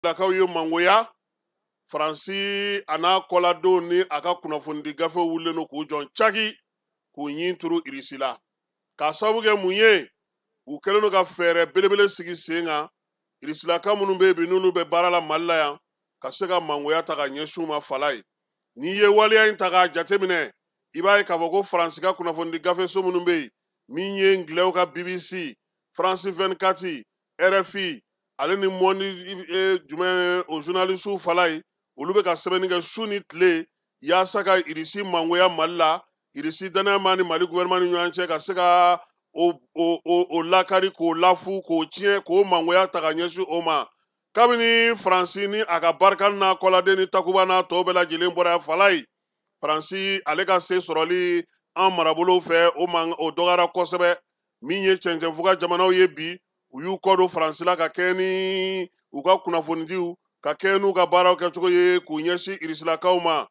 Lakaw ye mangoya Faransi a n'a kɔladenw ni a ka kunnafonidi gafew wulilen don k'u jɔn caki k'u ɲin turu Irisi la, k'a sababu kɛ mun ye? U kɛlen don ka fɛɛrɛ belebele sigi sen kan. Irisilaka minnu bɛ yen bi, n'olu bɛ baara la Mali la yan, ka se ka mangoya ta ka ɲɛsin u ma. Fala ye, n'i ye waleya in ta k'a jateminɛ, i b'a ye k'a fɔ ko Faransi ka kunnafonidi gafeso minnu bɛ yen, min ye Ngilɛw ka BBC, France 24, RFI, ale ni Monde jumɛn, o journalisiw fala ye, olu bɛ ka sɛbɛnni kɛ su ni tile yaasa ka Irisi mangoya Mali la, Irisi danaya ni Mali gouvernement ni ɲɔgɔn cɛ, ka se ka o lakari, k'o lafu, k'o tiɲɛ, k'o mangoya ta ka ɲɛsin o ma. Kabini Faransi ni a ka barika n'a kɔladen ni takuba n'a tɔw bɛɛ lajɛlen bɔra yan, fala ye, Faransi ale ka se sɔrɔli an marabolow fɛ, o man o dɔgɔyara kosɛbɛ. Min ye cɛncɛnfuga jamanaw ye bi, u y'u kɔ don Faransi la ka kɛɲɛ ni u ka kunnafonidiw, ka kɛɲɛ n'u ka baaraw kɛcogo ye k'u ɲɛsin Irisilakaw ma.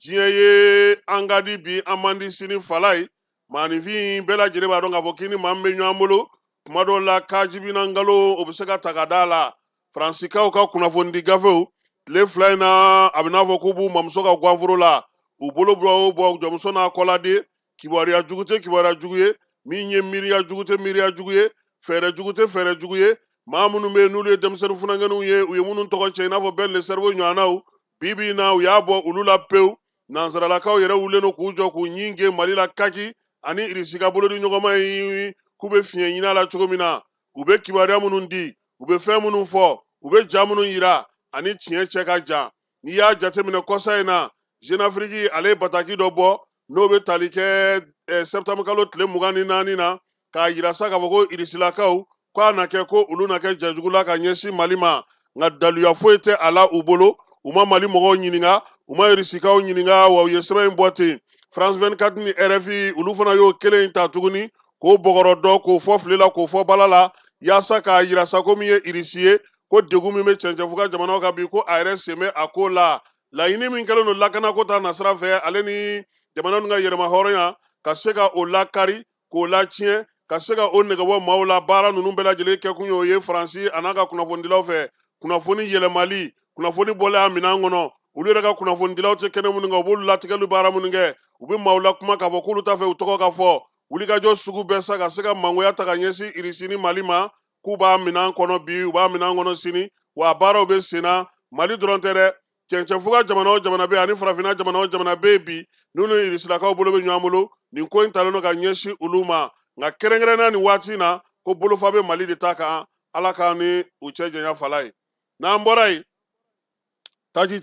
Diɲɛ ye an ka di bi, an man di sini. Fala ye, maaninfin bɛɛ lajɛlen b'a dɔn k'a fɔ k'i ni maa min bɛ ɲɔgɔn bolo, kuma dɔw la kajibina nkalon, o bɛ se ka ta ka da la. Faransikaw ka kunnafonidi gafew, tile 2 in na, a bɛ n'a fɔ k'u b'u mamuso ka ganforo la, u bolo bɔ o bɔ jɔnmuso n'a kɔladen. Kibaruya jugu tɛ kibaruya jugu ye, min ye miiriya jugu tɛ miiriya jugu ye, fɛɛrɛ jugu tɛ fɛɛrɛ jugu ye. Maa minnu bɛ yen n'olu ye denmisɛnnin funankɛninw ye, u ye minnu tɔgɔ cɛ i n'a fɔ Ben le Cerveau ɲɔgɔnnaw, bi bi in na u y'a bɔ olu la pewu. Nansaralakaw yɛrɛ wulilen don k'u jɔ k'u ɲin gen Mali la kaki ani Irisi ka bolodi ɲɔgɔnma ye, k'u bɛ fiɲɛ ɲini a la cogo min na. U bɛ kibaruya minnu di, u bɛ fɛn minnu fɔ, u bɛ ja minnu yira, ani tiɲɛ cɛ ka jan. N'i y'a jateminɛ kɔsa in na, Jeune Afrique ale ye bataki dɔ bɔ, n'o bɛ tali kɛ septembre kalo tile 24 na, k'a yira sa k'a fɔ ko Irisilakaw k'a na kɛ ko olu na kɛ jajugu la ka ɲɛsin Mali ma. Nka daluya foyi tɛ a la u bolo. U ma Mali mɔgɔw ɲininka, u ma Irisikaw ɲininka, wa u ye sɛbɛn in bɔ ten. France 24 ni RFI, olu fana y'o kelen in ta tuguni k'o bɔgɔrɔ dɔ, k'o fɔ fili la, k'o fɔ bala la, yaasa k'a yira sa ko min ye Irisi ye, ko degun min bɛ cɛncɛnfuga jamanaw kan bi, ko a yɛrɛ sen bɛ a ko la. Laɲini min kɛlen don lakanako ta nasira fɛ, ale ni jamana ninnu ka yɛrɛma hɔrɔnya, ka se ka o lakari, k'o latiɲɛ, ka se ka o nɛgɛbɔ maaw la, baara ninnu bɛɛ lajɛlen kɛkun ye o ye Faransi a n'a ka kunnafonidilaw fɛ. Kunnafoni yɛlɛmali, kunnafoni bɔlen a minɛn kɔnɔ, olu yɛrɛ ka kunnafonidilaw tɛ kɛnɛ minnu kan, u b'olu latigɛli baara minnu kɛ, u bɛ maaw la kuma k'a fɔ k'olu t'a fɛ u tɔgɔ ka fɔ. Wulikajɔ sugu bɛɛ sa ka se ka mangoya ta ka ɲɛsin Irisi ni Mali ma, k'u b'a minɛn kɔnɔ bi, u b'a minɛn kɔnɔ sini, wa baaraw bɛ sen na. Mali dɔrɔn tɛ dɛ, cɛncɛnfuga jamana o jamana bɛ yen ani farafinna jamana o jamana bɛ yen bi, n'u ni Irisilakaw bolo bɛ ɲɔgɔn bolo, nin ko in talen don ka ɲɛsin olu ma. Nka kɛrɛnkɛrɛnnenya nin waati in na, ko bolofa bɛ Mali de ta kan. Ala k'an ni u cɛ janya. Fala ye, n'an bɔra yen, taji